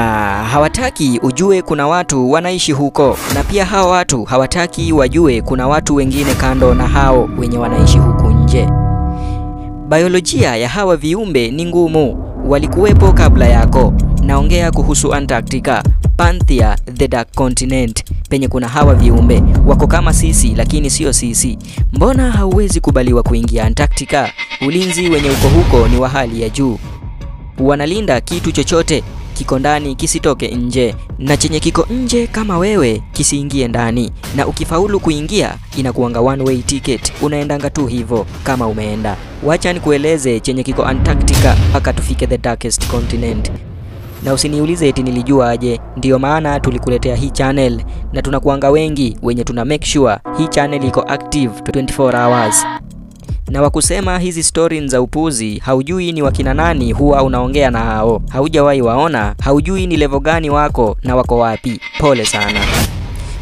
Hawataki ujue kuna watu wanaishi huko, na pia hawa watu hawataki wajue kuna watu wengine kando na hao wenye wanaishi huku nje. Biolojia ya hawa viumbe ni ngumu, walikuwepo kabla yako. Naongea kuhusu Antarctica, Panthea, the dark continent, penye kuna hawa viumbe wako kama sisi lakini sio sisi. Mbona hauwezi kubaliwa kuingia Antarctica? Ulinzi wenye uko huko ni wa hali ya juu. Wanalinda kitu chochote kiko ndani kisitoke nje, na chenye kiko nje kama wewe kisiingie ndani, na ukifaulu kuingia inakuanga one way ticket, unaendanga tu hivo kama umeenda. Wacha nikueleze chenye kiko Antarctica mpaka tufike the darkest continent. Na usiniulize eti nilijua aje, ndiyo maana tulikuletea hii channel, na tunakuanga wengi wenye tuna make sure hii channel iko active 24 hours. Na wakusema hizi story za upuzi, haujui ni wakina nani huwa unaongea na hao, haujawahi waona, haujui ni level gani wako na wako wapi. Pole sana.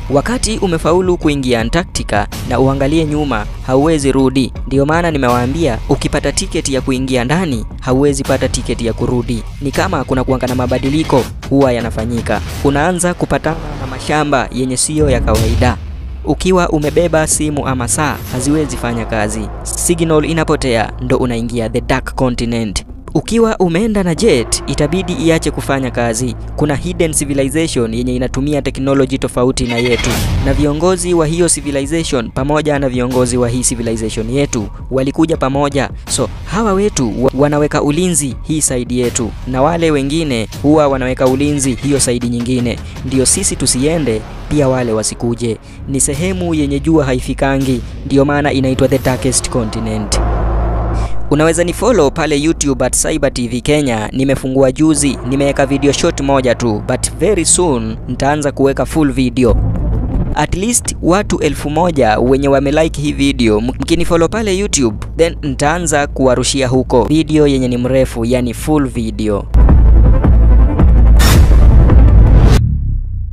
Wakati umefaulu kuingia Antarctica na uangalie nyuma, hauwezi rudi. Ndiyo maana nimewaambia ukipata tiketi ya kuingia ndani, hauwezi pata tiketi ya kurudi. Ni kama kuna kuanga na mabadiliko huwa yanafanyika. Unaanza kupatana na mashamba yenye sio ya kawaida. Ukiwa umebeba simu ama saa, haziwezi fanya kazi. Signal inapotea, ndo unaingia the dark continent. Ukiwa umeenda na jet, itabidi iache kufanya kazi. Kuna hidden civilization yenye inatumia teknoloji tofauti na yetu. Na viongozi wa hiyo civilization pamoja na viongozi wa hii civilization yetu walikuja pamoja. So hawa wetu wanaweka ulinzi hii side yetu, na wale wengine huwa wanaweka ulinzi hiyo side nyingine. Ndiyo sisi tusiende, pia wale wasikuje. Ni sehemu yenye jua haifikangi, ndiyo maana inaitwa the darkest continent. Unaweza ni follow pale YouTube at Cyber TV Kenya. Nimefungua juzi, nimeweka video short moja tu, but very soon nitaanza kuweka full video. At least watu 1000 wenye wamelike hii video, mkinifollow pale YouTube, then nitaanza kuwarushia huko video yenye ni mrefu, yani full video.